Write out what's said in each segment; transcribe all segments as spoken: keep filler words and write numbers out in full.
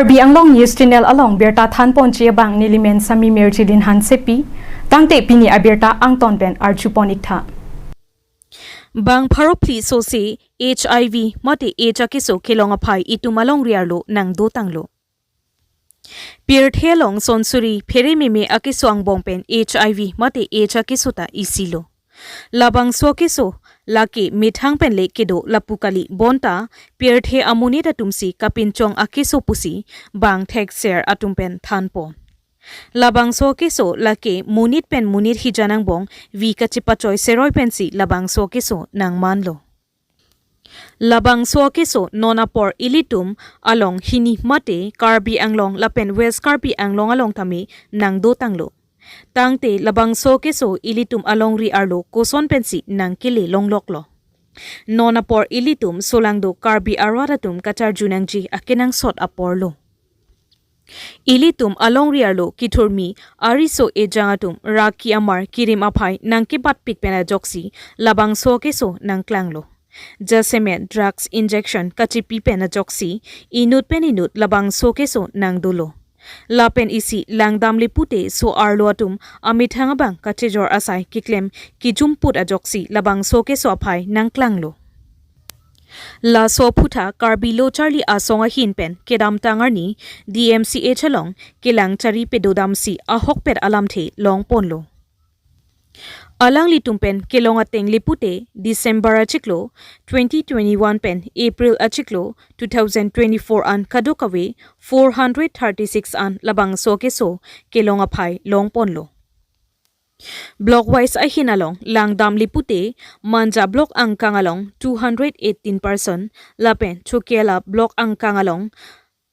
Karbi Anglong News Channel along birta thanponji abang nelimen Sami Mirjilin Hansepi, tangte pini abirta angton pen arjupon iktha. Bang pharo phli sose H I V mate AIDS akeso kelong aphai itum alongri arlo nangdotanglo. Pirthe along sonsuri pherememe akeso angbong pen H I V mate AIDS akeso ta isilo. Labangso akeso lake methang pen le kedo lapu kali, bonta pirthe amonit atumsi kapinchong akeso pusi bang thekser atum pen thanpon. Labangso akeso lake monit pen monit hijan angbong vi kachepachoi seroi pensi labangso akeso nangmanlo. Labangso akeso non apor ilitum along hini mate Karbi Anglong lapen West Karbi Anglong along tame nangdotanglo. Tangte labangso akeso ilitum alongri arlo koson pensi nangkele longloklo. Non apor ilitum solangdo Karbi arat atum kacharju nangji akenangsot aporlo. Ilitum alongri arlo kithurmi ariso ejang atum raki amar kirim aphai nangkebatpik pen ajoksi labangso akeso nangklanglo. Jasemet drugs injection kachipi pen ajoksi inut pen inut labangso akeso nangdolo. Lapen isi langdamle pute so-arlo atum amethang abang kachejor asai keklem kijumput ajoksi labangso akeso aphai nangklanglo. Laso aphuthak Karbi Lo Charli Asong ahin pen kedamtang arni D M C H along kelang chari pedodamsi ahokpet alamthe longponlo. Alanglitum pen kelong ateng le pute December achiklo twenty twenty-one pen April achiklo two thousand twenty-four an kadokave four hundred thirty-six an labangso akeso kelong aphai longponlo. Block wise ahin along langdamle pute Manja block angkang along two hundred eighteen person, lapen Chokihola block angkang along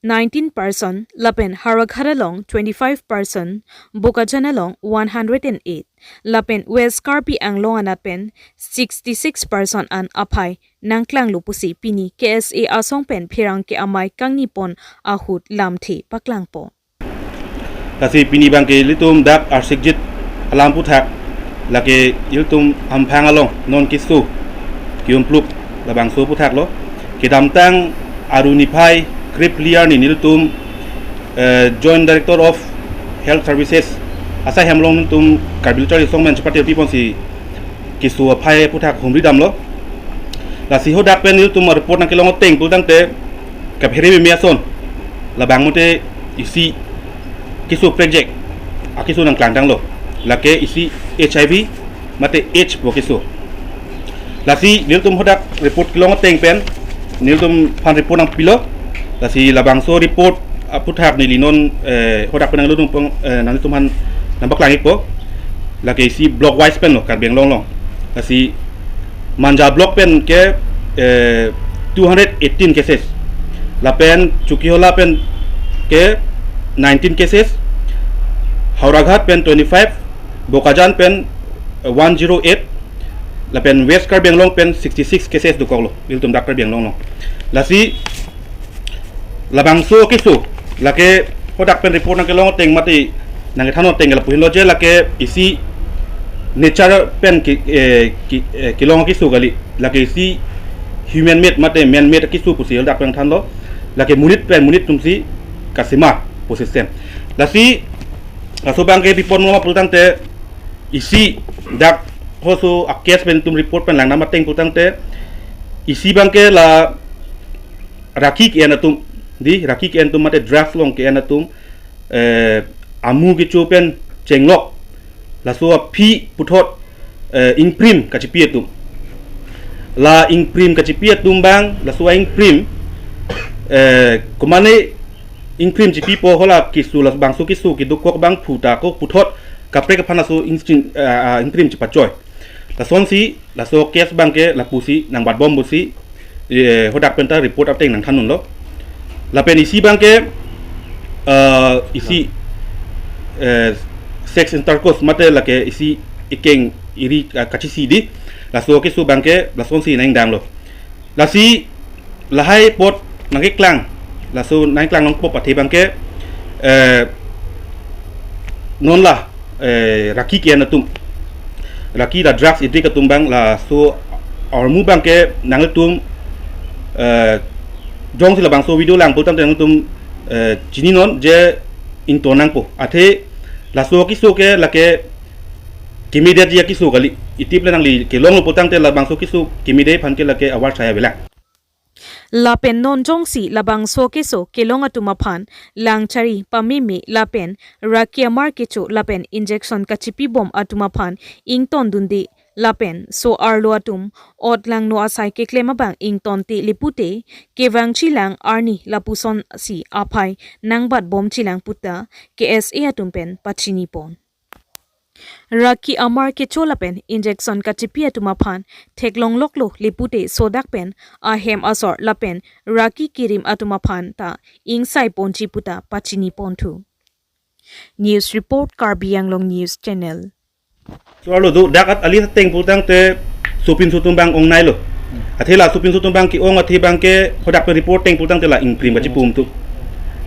nineteen person, lapen Howraghat along twenty-five person, Bokajan along one hundred and eight, lapen West Karbi Anglong anat pen sixty-six person an aphai nangklanglo pusi pini K S A asong pen pherangke amei kangnipon ahut lamthe paklangpo. Lasi pini abangke ilitum dak arsikjit alam aphuthak, lake ilitum hamphang along non keso ki-umpluk labangso aphuthaklo. Kedamtang Aru niphai krip phli arni nelitum, eh, Joint Director of Health Services asai hem along nelitum Karbi Lo Charli Asong pen chepate piponsi keso aphai aphuthak humri damlo. Lasi hadak pen nelitum report nangkelong ateng pulotangte kaphere meme ason labang mate isi keso prekjak akeso nangklangtanglo, lake isi H I V mate AIDS pu keso. Lasi nelitum hadak report kelong ateng pen nelitum aphan report nangpilo. Lasi labangso report aphuthak neli non, eh, hadak pen nanglutung pong, eh, nanglitum aphan nangpaklang ikpo. Lake isi block wise pen lo Karbi Anglong along. Lasi Manja block pen ke, eh, two hundred eighteen cases. Lapen Chokihola pen ke nineteen cases. Howraghat pen twenty-five, Bokajan pen, eh, one zero eight, lapen West Karbi Anglong pen sixty-six cases dokoklo, ilitum dak Karbi Anglong along. Lasi labangso keso, lake hadak pen report nangkelong ateng mate nangkethan ateng ke lapu henlo je lake isi nature pen ki, eh, ki, eh, kelong keso kali, lake isi human made mate man made keso pusi hadak pen thanlo, lake monit pen monit atumsi kasemar pu system. Lasi laso abangke bipon ma pulotangte isi dak halaso a-case pen nelitum report pen langdam ateng pulotangte isi abangke la raki ke-en atum, di raki ke-en atum mate drugs along ke-en atum, eh, amu kecho pen chenglok, laso aphi puthot, eh, ingprim kachipi atum. La ingprim kachipi atum abang, laso a-ingprim, eh, komatne ingprim chipipo, hala keso labangso keso kedokok abangphu ta ko puthot kaprek aphan laso ingprim, eh, ah, ingprim chepachoi. Lasonsi laso case abangke lapusi nangbatbom pusi, eh, hadak pen ta report ateng nangthandunlo. Lapen isi abangke, eh, isi, eh, sex intercourse mate lake isi ekeng iri, eh, kachisi di, laso keso abangke lasonsi nangdanglo. Lasi lahai apot nangkeklang, laso nangkeklang nangpo pathe abangke, eh, non la, eh, raki ke-en atum, raki la drugs addict atum abang, laso ahormu abangke nangtum, eh, jongsi labangso video lang pulotangte nangtum, eh, chininon je ington nangpo. Athe laso keso ke lake kemedetji akeso kali. Itip le nangli kelonglo pulotangte labangso keso kemede aphan ke lake avarsai avelang. Lapen non jongsi labangso keso kelong atum aphan langchari pameme lapen raki amar kecho lapen injection kachipibom atum aphan ingtondunde lapen so-arlo atum otlangno asai keklem abang ingtonte le pute kevangchilang arni lapusonsi aphai nangbatbomchilang puta K S A atum pen pachinipon. Raki amar kecho lapen injection kachipi atum aphan theklongloklo le pute sodak pen ahem asor lapen raki kirim atum aphan ta ingsaiponji puta pachiniponthu. News report, Karbi Anglong News Channel. So-arlo do dak at ali ateng pulotangte sopinso atum abang ongnailo. Athe la sopinso atum abang ke-ong athe abang ke hadak pen report ateng pulotangte la ingkrim kachipumthu.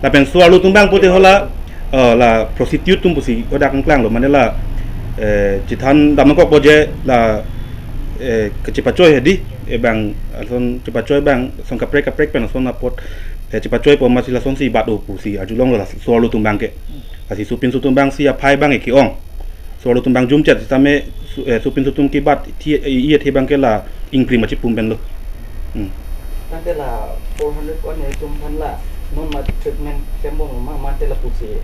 Lapen so-arlo atum abang pute hala, eh, la prostitute atum pusi hadak nangklanglo, mane la, eh, chethan dam nangkokpo je la, eh, kachepachoi hedi, eh, abang, ason chepachoi abang, ason kaprek kaprek pen ason apot, eh, chepachoipo amatsi lasonsi bat-o pusi arjulonglo la so-arlo atum abang ke. Lasi sopinso atum abangsi aphai abang ke-ong. So-arlo atum abang jumchet sitame su-, eh, sopinso atum kebat thi, eh, i athe abang ke la ingkrim kachipum penlo. Hmm. Tangte la four hundred one atum aphan la non ma treatment kembom ma mate lapusi.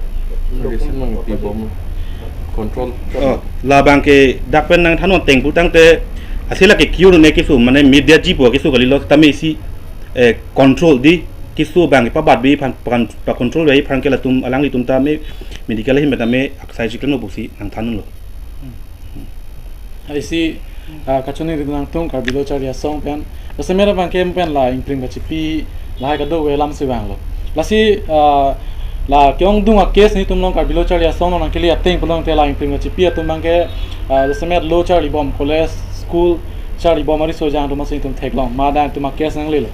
Medicine mang pibom. Control. Oh, labang ke dak pen nangthannon ateng pulotangte asila ke cure ne keso mane medetji pu keso kalilo tame isi, eh, control di keso abang pabatbe aphan, pakan, pacontrolbe aphan ke latum alanglitum tame medical ahin tame aksai chiklo pusi nangthanlo. Isi, ah, kachoningri nangtum Karbi Lo Charli Asong pen, jasemet abang ke pen la ingpring kachipi lahai kadokave alam si vanglo. Lasi, ah, la ke-ongdung a-case netum along Karbi Lo Charli Asong along nangkele ateng pulotangte la ingpring kachipi atum abang ke, ah, jasemet lo charlibom, college, school charlibom ariso jang atum si netum theklong, ma dang atum a-case nanglelo.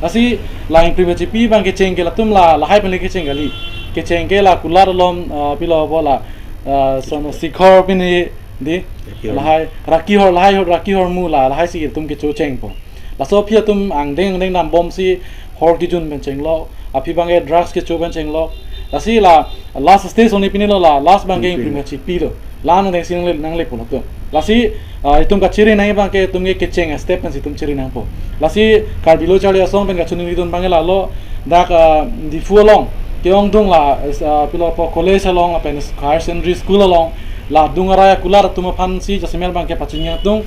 Lasi la ingpring kachipi abang kecheng ke latum la, lahai pen le kecheng kali. Kecheng ke la kulat along, ah, pilo bo la, ah, sono sikhor pini di, raki hor, lahai, raki hor, lahai hor, raki hormu la, lahai si itum kecho chengpo. Laso aphi atum angdeng angdeng dambomsi hor kejun pen chenglo, aphi abang ke drugs kecho pen chenglo. Lasi la last stage along pinilo la, last abang ke ingpring kachipilo. La angdeng si nangle, nanglepo latum. Lasi, ah, itum kachiri nang abang ke itum ke kecheng step pensi itum chiri nangpo. Lasi Karbi Lo Charli Asong pen kachoningri dun abang ke lalo, dak, ah, Diphu along ke-ongdung la, ah, pilo po college along lapen higher secondary school along la dung arai akulat atum aphansi jasemet abang ke pachini atum.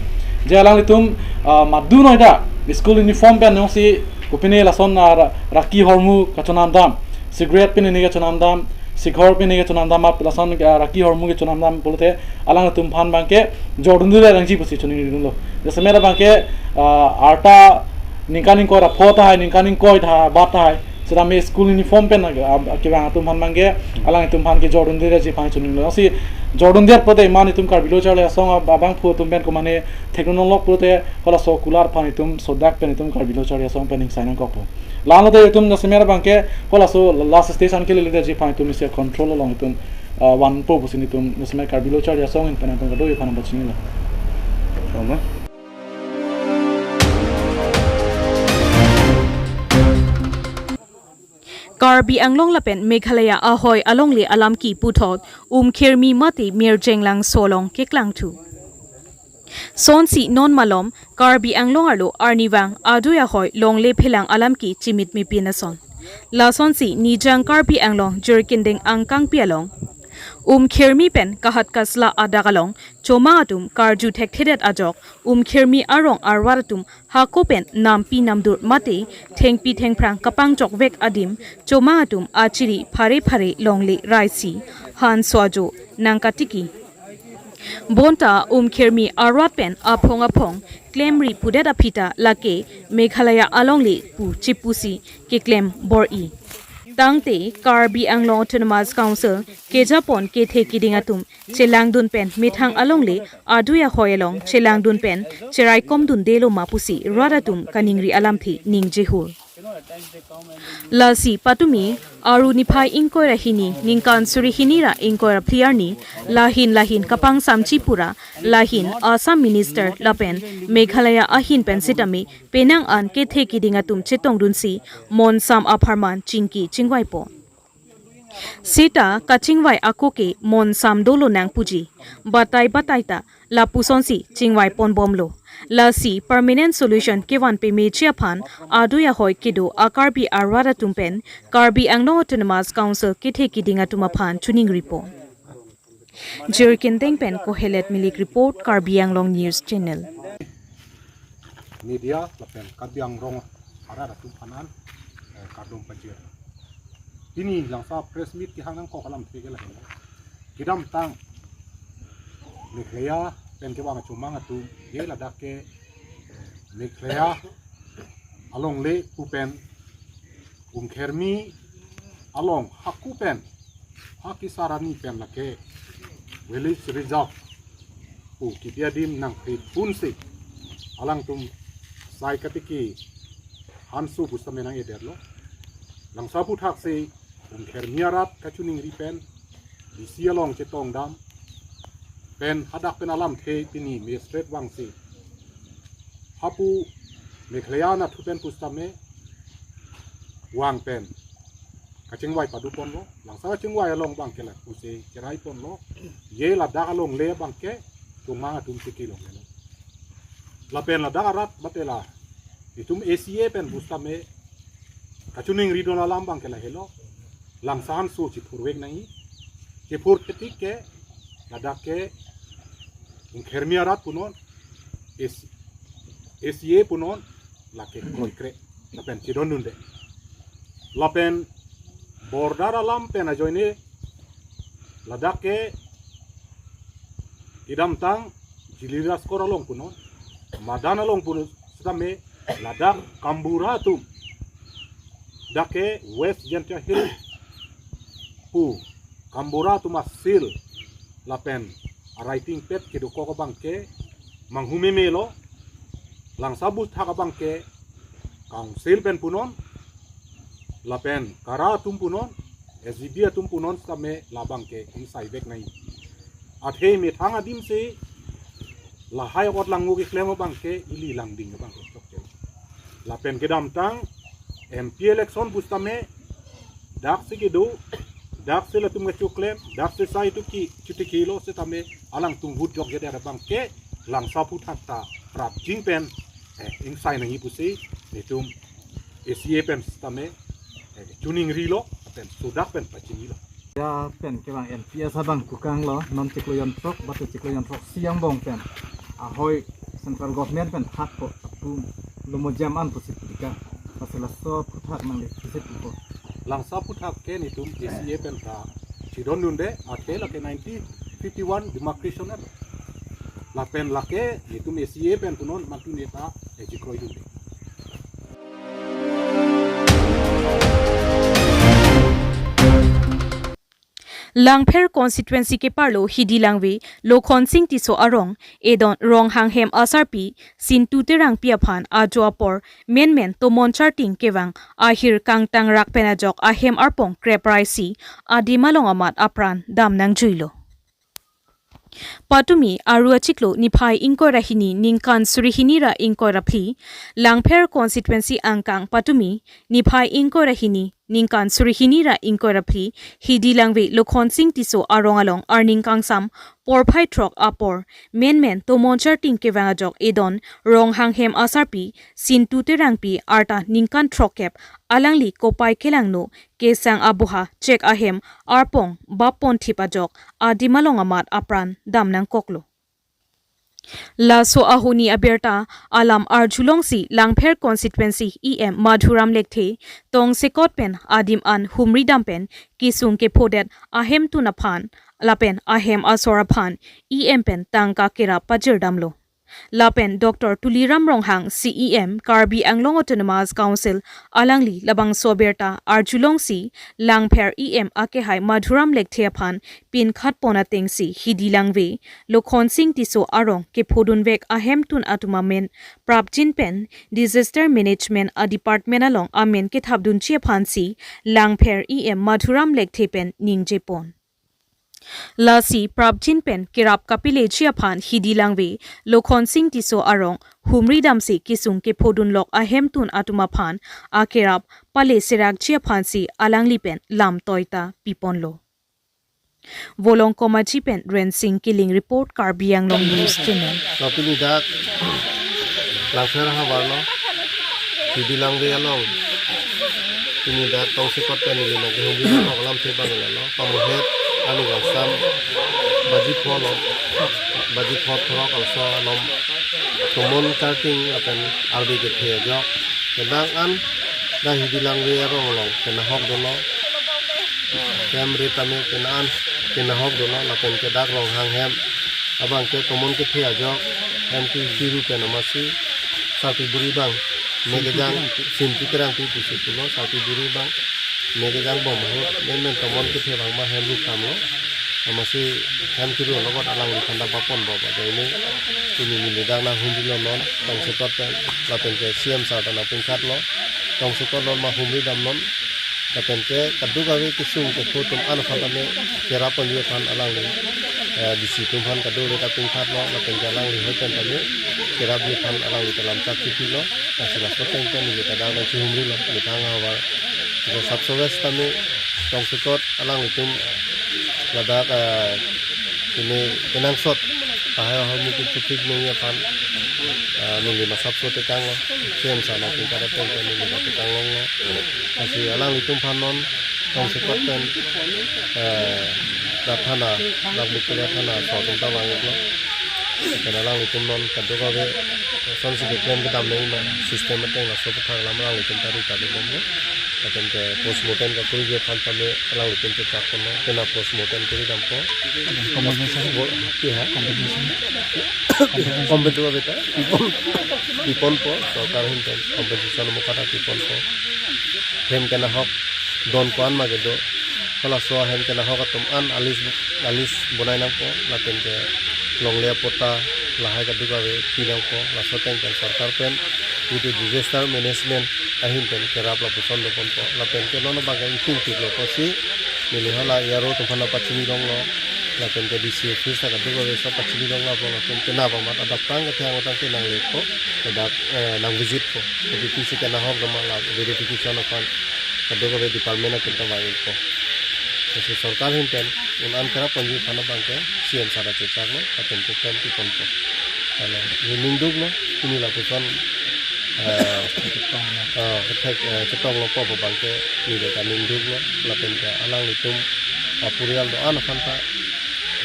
Je alanglitum, ah, madu noi dak school uniform pen jongsi kopine lason, ah, ra-, raki hormu kachonam dam, cigarette pini kachonam dam, sikhor pini kachonam dam, ap lason, ah, raki hormu kachonam dam pulote alangtum aphan abang ke jordunde nangji pusi choningri dunlo. Jasemet abang ke, ah, arta ningkan ingkoi ra pho tahai, ningkan ingkoi tha bat tahai, sitame school uniform pen, ah, kevang atum aphan abang ke, alangtum aphan ke jordundeji aphan choningri dunlo. Si jordundet pulote iman itum Karbi Lo Charli Asong ab-, abangphu atum pen komane theklonglok pulote halaso kulat aphan itum sodak pen itum Karbi Lo Charli Asong pen ingsai nangkokpo. Lalo te itum jasemet abang ke halaso last stage an keledeji aphan itum isi control along itum, ah, vanpo pusi netum jasemet Karbi Lo Charli Asong ahin pen itum kadokave aphan pachinilo. Sama. Karbi Anglong lapen Meghalaya ahoi alongle alam ke puthot Umkhirmi mate Mirjenglang so along keklangthu. Sonsi non malom Karbi Anglong arlo arnivang adui ahoi longle phelang alam ke chimit mipin ason. Lasonsi Nijang Karbi Anglong Jirikinding angkangpi along Umkhirmi pen Kahat Kasla adak along chomang atum karju thekthedet ajok Umkhirmi arong arwar atum hako pen nampi namdur mate thengpi thengphrang kapangjokvek adim chomang atum achiri phare phare longle raisi han so ajo nangkatiki. Bonta Umkhirmi arwar pen aphong aphong klemri pudet aphi ta lake Meghalaya alongle pu chipusi keklem bor-i. Tangte Karbi Anglong Autonomous Council kejapon kethe kiding atum chelangdun pen methang alongle adui ahoi along chelangdun pen cheraikomdundelo ma pusi rat atum kaningri alamthe ningje hur. Lasi patumi Aru niphai ingkoi ra hini ningkan suri hini ra ingkoi ra phli arni lahin lahin kapangsamji pura lahin Assam Minister lapen Meghalaya ahin pen sitame penang an kethe kiding atum chetongdunsi monsam apharman chingki chingvaipo. Seta kachingvai ako ke mon sam dolonang puji. Batai batai ta lapusonsi chingvai ponbomlo. Lasi permanent solution kevan pemeji aphan adui ahoi kedo a Karbi arat atum pen Karbi Anglong Autonomous Council kethe kiding atum aphan choningri pon. Jirikindeng pen Kohelet Milik report, Karbi Anglong News Channel. Media lapen Karbi Anglong arat atum aphan an, eh, kardom pajir. Pini langsa press meet kehang nangkok alamthe ke lahelo. Kedamtang Meghalaya pen kevang achomang atum, ye ladak ke Meghalaya alongle pu pen Umkhermi along haku pen, ha kesar arni pen lake village reserve pu kebi adim nangphe punsi alangtum sai katiki hanso pusitame nang-edetlo. Langsa aphuthaksi Umkhermi arat kachoningri pen D C along chetongdam pen hadak pen alamthe pini magistrate vangsi hapu Meghalaya anatthu pen pusitame vang pen kachingvai paduponlo. Langsa kachingvai along abangke lapusi cherai ponlo. Ye ladak alongle abangke chomang atum tiki longlelo. Lapen ladak arat batela itum A C A pen pusitame kachoningridun alam abangke lahelo. Langsa hanso chiphurvek nangji. Chiphur ketik ke ladak ke Umkhermi arat punon, A C A punon, lake kroikre lapen chedondunde. Lapen border alam pen ajoine ladak ke kedamtang Jili Raskor along punon, Madan along punon, sitame ladak Kambura atum, dak ke West Jaintia Hills pu Kambura atum a-seal lapen a-writing pad kedokok abangke manghumemelo. Langsa aphuthaksi abangke Council pen punon lapen KARA atum punon, S G B atum punon sitame labangke ingsaivek nangji. Athe methang adimsi lahai ot langno keklem abangke ili langding abangke chokche. Lapen kedamtang M P election pusitame daksi kedo, daksi latum kechoklem, daksi sai tu ki chuti kilo sitame alangtum vote jokjedet abangke langsa aphuthaksi ta prapjin pen, eh, ingsai nangji pusi netum A C A pen sitame, eh, choningrilo, pen sudak pen pachinilo. Ya pen kevang M P S abang kukanglo, non chiklo jonthrok, batu chiklo jonthrok siang bong pen ahoi central government pen thakpo, atum lumojam an pusi pika, pasi laso aphuthaksi nangli pisi pupo. Langsa aphuthaksi ke netum A C A pen ta chedondunde, athe lake nineteen fifty-one demarcation alo. Lapen lake netum A C A pen punon mantu neta ejikroidunde. Langpher constituency keparlo Hidi Langve, Lokhonsing Tisso arong, edon Ronghang hem asarpi Sintu Terangpi aphan ajo apor menmen tomon charting kevang ahir kangtang rak pen ajok ahem arpong krepraisi adim along amat apran dam nangjuilo. Patumi Aru achiklo niphai ingkoi ra hini ningkan suri hini ra ingkoi ra phli, Langpher constituency angkang patumi niphai ingkoi ra hini ningkan suri hini ra ingkoi ra phli, Hidi Langve Lokhonsing Tisso arong along arni kangsam porphai throk apor menmen tomon charting kevang ajok edon Ronghang hem asarpi Sintu Terangpi arta ningkan throkkep, alangli kopai kelangno kesang aboha chek ahem arpong bap ponthip ajok adim along amat apran dam nangkoklo. Laso ahuni abirta alam arjulongsi Langpher constituency E M Madhuram Lekthe tongsekot pen adim an humri dam pen kesung kephodet ahemtun aphan lapen ahem asor aphan E M pen tangka kerap pajirdamlo. Lapen Doctor Tuliram Ronghang, C E M, Karbi Anglong Autonomous Council, alangli labangso abirta arjulongsi Langpher E M akehai Madhuram Lekthe aphan pinkhat pon atengsi Hidi Langve, Lokhonsing Tisso arong kephodunvek ahemtun atum amen prapjin pen Disaster Management a-department along amen kethapdunji aphansi Langpher E M Madhuram Lekthe pen ningje pon. Lasi prapjin pen kerap kapileji aphan Hidi Langve, Lokhonsing Tisso arong humri damsi kesung kephodunlok ahemtun atum aphan akerap pale serakji aphansi alangli pen lam toita piponlo. Volongkom Aji pen Rensing Killing report, Karbi Anglong News Channel. Lapen pini dak Langpher havar lo, Hidi Langve along. Pini dak tongsekot pen neli nangkehumri nangkok alam si bang lo. Pamuhet anu gangsam baji pho lo, baji pho throk also alom tomon karting lapen arve kethe ajok. Kedang an dak Hidi Langve arong along kenahok dolo. Hem rit tame kena an kenahok dolo, lapen ke dak Ronghang hem abang ke tomon kethe ajok, hem ke biru pen amatsi sarpi buri bang, ne kejang simpi kerang pi pusi pulo, sarpi buri bang ne kejang bom ahut, men men tomon kethe abang ma hem ru kam lo. Amatsi hem kiru lo kot alangli thanda bapon bo ba dai ne. Pini neli dak nanghumri lo non tongsekot pen, lapen ke C M sir ta nangpingkat lo, tongsekot lo ma humri dam non. Lapen ke kadokave kesung kepho atum an aphan tame kerap ponji aphan alangli, eh, D C atum aphan kadokave ta pingkat lo, lapen ke alangli hoi pen tame kerapji aphan alangli ta lam chak chipi lo. Lasi laso ateng pen neli ta dak nangkehumri lo, methang havar. Ke Sub Sub West tame tongsekot alanglitum ladak, eh, pini kenangsot tahai ahormu keputhik nangji aphan, eh, neli masapso tekang lo, C M sir nangpingkat ateng pen neli ta tekang longlo. Lasi alanglitum aphan non tongsekot pen, eh, dak thana, dak Bokalia thana aso atum ta vang-iklo. Lapen alanglitum non kadokave asonsi keklem kedam nangji ma system ateng laso aputhak alam alanglitum ta ri ta debomlo. Lapen ke postmortem kakuriji aphan tame alanglitum chechak ponlo, kena postmortem kuri dampo. Compensation. Bo, ki ha? Compensation. Compensation. Compensation beta pipon, piponpo, sorkar ahin pen compensation mo kata piponpo. Hem kenahok don ko-an ma kedo, halaso hem kenahok atum an a list, a list bonai nangpo, lapen ke longle apatta lahai kadokave pi nangpo. Laso ateng pen sorkar pen itum disaster management ahin pen kerap lapuson doponpo, lapen ke non abang ke ingting tiklo pusi neli hala A R O atum aphan pachini longlo, lapen ke D C office ta kadokave so pachini longlo, lapen latum kena pamat adap tang kethang tang ke nanglekpo, ladak, eh, nang visit po, jadi pisi kenahok doma la verification aphan kadokave department atum ta vang-ikpo. Lasi sorkar ahin pen un-an kerap ponji aphan abang ke C M sir ta chechaklo, lapen ke klem piponpo. Hala, neli ning duklo, pini lapuson, eh, eh, kethek, eh, chetong lo po abang ke neli ta ning duklo, lapen ke alanglitum apurial do-an aphan ta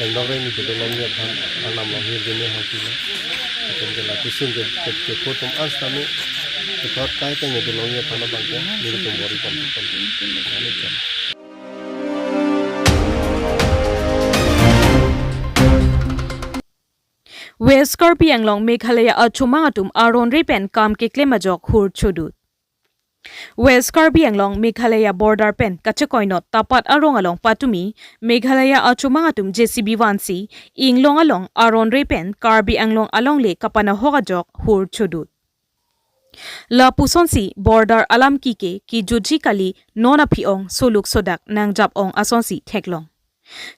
tengdok reng neli dolongji aphan arnam along hirjume hangpilo. Lapen ke la kesung ke, ke, kepho atum an sitame kethot kai teng neli dolongji aphan abang ke nelitum bor-i pon, pon, pon. West Karbi Anglong Meghalaya achomang atum aron re pen kam keklem ajok hur chodut. West Karbi Anglong Meghalaya border pen kachekoinot Tapat arong along patumi Meghalaya achomang atum J C B vansi inglong along aron re pen Karbi Anglong alongle kapanahok ajok hur chodut. Lapusonsi border alam kike kijuji kali non aphi-ong soluk sodak nangjap-ong asonsi theklong.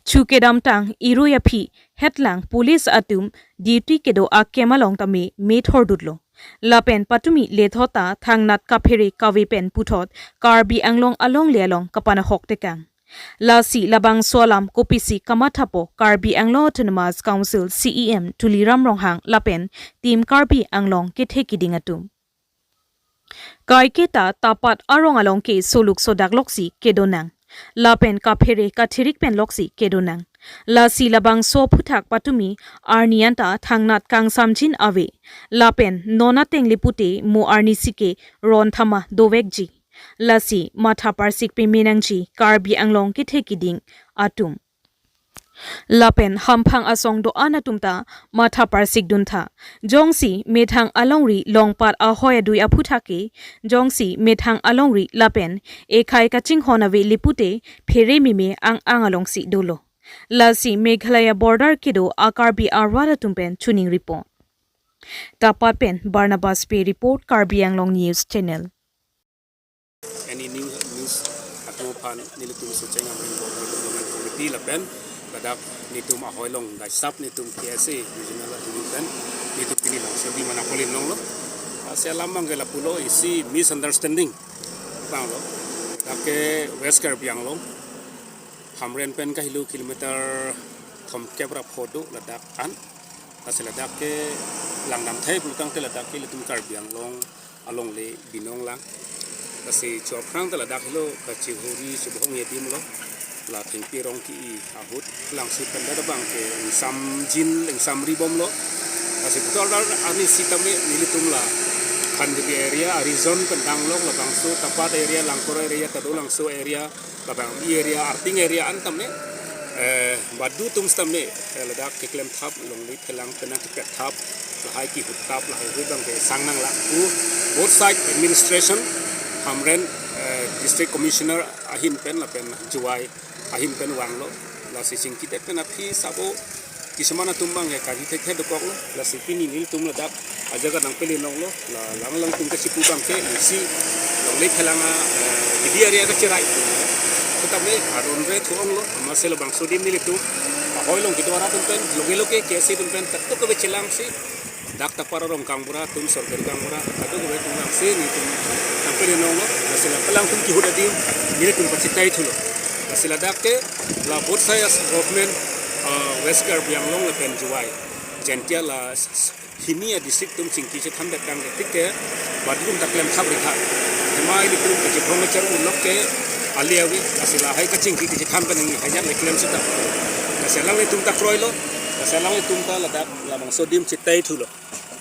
Chu kedamtang irui aphi hetlang police atum duty kedo akem along tame me thordutlo. Lapen patumi lethot ta thangnat kaphere kave pen puthot Karbi Anglong alongle along kapanahok tekang. Lasi labangso alam kopisi kamathapo Karbi Anglong Autonomous Council C E M Tuliram Ronghang lapen Team Karbi Anglong kethe kiding atum. Kaiketa Tapat arong along ke soluk sodak loksi kedonang. Lapen kaphere kathirik pen loksi kedonang. Lasi labangso aphuthak patumi arni anta thangnat kangsamjin ave. Lapen non ateng le pute mo arnisi ke ron thama dovekji. Lasi matha parsik peme nangji Karbi Anglong kethe kiding atum. Lapen hamphang asong do-an atum ta matha parsik duntha. Jongsi methang alongri longpat ahoi adui aphuthak ke, jongsi methang alongri lapen ekhai kachinghon ave le pute phere meme ang ang alongsi dolo. Lasi Meghalaya border kedo a Karbi arat atum pen choningripo. Tapat pen Barnabas Bey report, Karbi Anglong News Channel. Any new news atum aphan nelitum Socheng Amri Border Development Committee lapen la Dak netum ahoi along daisap netum K S A regional atum pen netum pini nangservi mana kolin longlo. Lasi alam abang ke lapulo, isi misunderstanding abang lo. Dak ke West Karbi Anglong, Hamren pen kahelo kilometer thomkep ra pho do ladak an. Lasi ladak ke langdam thai pulotangte ladak ke ilitum Karbi Anglong alongle binong lang. Lasi chophrang ta ladak helo kachihuri chibohong adim lo. La thengpi arong ke-i ahut, langsi pen dak abang ke ingsamjin ingsamri bomlo. Lasi putar dar ani sitame nelitum la Khanduli area, Arizon pen danglok, labangso Tapat area, Langkor area, Tadolangso area, labang i area, Arting area an tame, eh, badu atum sitame, eh, ladak keklem thap, longle phelang penang kepet thap, lahai kihut thap, lahai hui abang ke sang nang lapu, both side administration, Hamren, eh, District Commissioner ahin pen lapen Jowai ahin pen vanglo. Lasi chingkidet pen aphi sabo kisuman atum abang ke kari thekthe dokoklo. Lasi pini nelitum ladak ajaga nangpele longlo. La lang lang atum kachipu abang ke isi longle phelang a, eh, Khanduli area kacherai. Tame aron re thu-onglo. Amatsi labangso adim nelitum ahoi along kedo arat atum pen, loge loge K S A atum pen katok kabe chelangsi dak Tapat arong gaonbura atum, sorkari gaonbura, katok kabe atum langsi netum nangpele longlo. Lasi la phelang atum kihut adim nelitum pachethai thulo. Lasi ladak ke la both side government, uh, West Karbi Anglong lapen Jowai, Jaintia la s-, s-, hini a-district atum chingki chethan dak kang tik ke, badu atum ta klem thap ri tha. Ema ilitum kachiphong kacher unlok ke ali avi, lasi lahai kachingki kachethan pen nangji hanyar le klem sita. Lasi alanglitum ta kroilo, lasi alanglitum ta ladak labangso adim chethai thulo.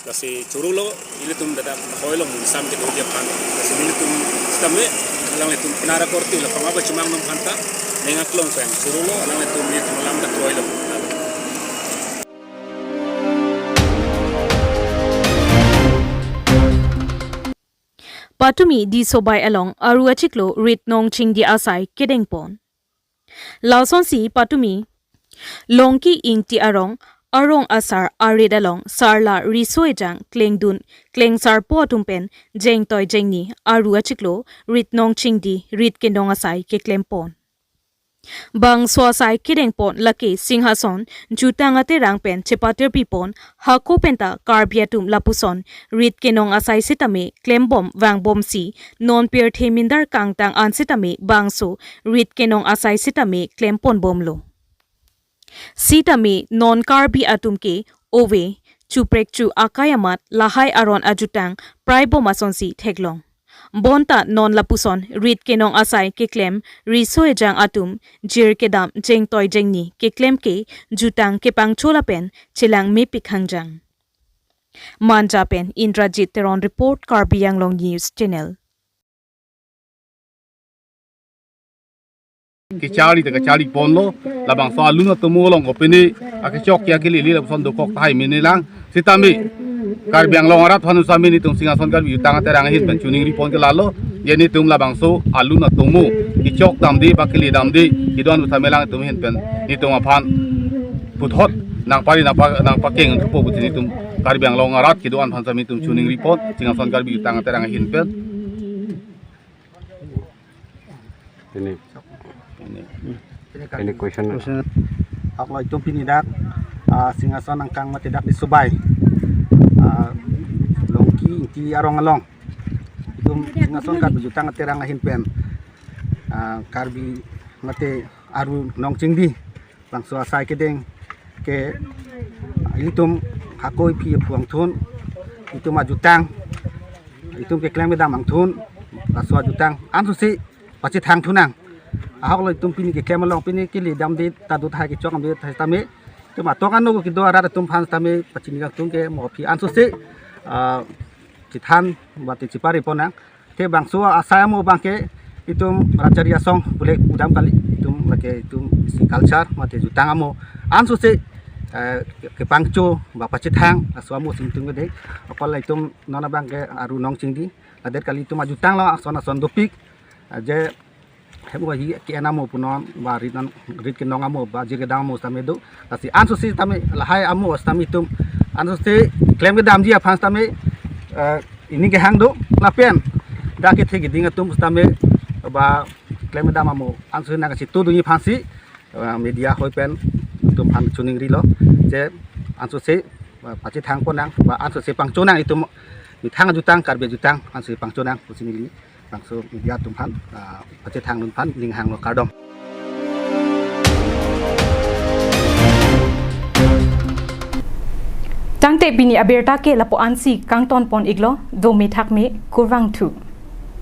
Lasi chorolo, ilitum ladak ahoi along munsam kedo adim aphan. Lasi nelitum sitame alanglitum penara korte la pangaba chimang nang aphan ta, ning aklong pen chorolo, alanglitum nelitum alam ta kroilo. Patumi Disobai along aru achiklo rit nong chingdi asai kedengpon. Lasonsi patumi Longki Ingti arong, arong asar arit along sarla riso ejang klengdun klengsarpo atum pen jengtoi jengni aru achiklo rit nong chingdi rit kenong asai keklempon. Bangso asai kedengpon lake Singhason jutang aterang pen chepatir pipon, hako penta Karbi atum lapuson rit kenong asai sitame klembom vangbomsi non pirthe mindar kangtang an sitame bangso rit kenong asai sitame klemponbomlo. Sitame non Karbi atum ke ove, chuprekchu akai amat lahai aron ajutang praibom asonsi theklong. Bonta non lapuson rit kenong asai keklem riso ejang atum jir kedam jengtoi jengni keklem ke jutang kepangcho lapen chelang mepik hangjang. Manja pen Indrajit Teron report, Karbi Anglong News Channel. Kecharli ta kecharliponlo, labangso alun atomo along kopine akechok ke akelele lapuson dokok tahai mene lang. Sitame Karbi Anglong arat aphan sitame netum Singhason Karbi Jutang Aterang ahin pen choningripon ke lalo, je netum labangso alun atomo kechok damde, pakele damde kedo-an sitame alanglitum ahin pen netum aphan puthot nangpari nangpa-, nangpakeng thupo pusi netum Karbi Anglong arat kedo-an aphan sitame netum choningripon Singhason Karbi Jutang Aterang ahin pen. Pini, pini question. Question. Ahok lo itum pini dak, ah, Singhason angkang mate dak Disobai, ah, Longki Ingti arong along, itum Singhason Karbi Jutang Aterang ahin pen, ah, Karbi mate aru nong chingdi bangso asai kedeng ke ilitum hako iphi aphu angthun, itum ajutang, itum keklem kedam angthun, laso ajutang ansose pachethang thunang. Ahok lo itum pini keklem along pini kele damde ta do tahai kechok damde tahai tame, itum atok ano kedo arat atum aphan tame pachini kangtung ke mo aphi ansose, ah, chethan mate chepariponang. Te bangso asai amo abang ke itum Rajari Asong pule udam kali, itum lake itum isi culture mate jutang amo ansose, eh, kepangcho ba pachethang laso amo si itum kedeng. Okol itum non abang ke aru nong chingdi, ladet kali itum ajutang lo ason ason dopik, eh, je hem wahi ke-en amo punon ba rit non, rit kenong amo ba jir kedam amo sitame do. Lasi ansose tame lahai amo sitame itum ansose klem kedamji aphan sitame, eh, ining kehang do lapen dak kethe keding atum sitame ba klem kedam amo ansose nangkachito dunji aphansi, eh, media hoi pen Itum aphan choningrilo je ansose, ah, pachethang ponnang, ba ansose pangchonang itum methang ajutang, Karbi ajutang ansose pangchonang pusi neli bangso media atum aphan, ah, pachethang dun aphan ning hanglo, kardom. Tangte pini abirta ke lapu ansi kangton pon iklo, dome thakme, kurvangthu.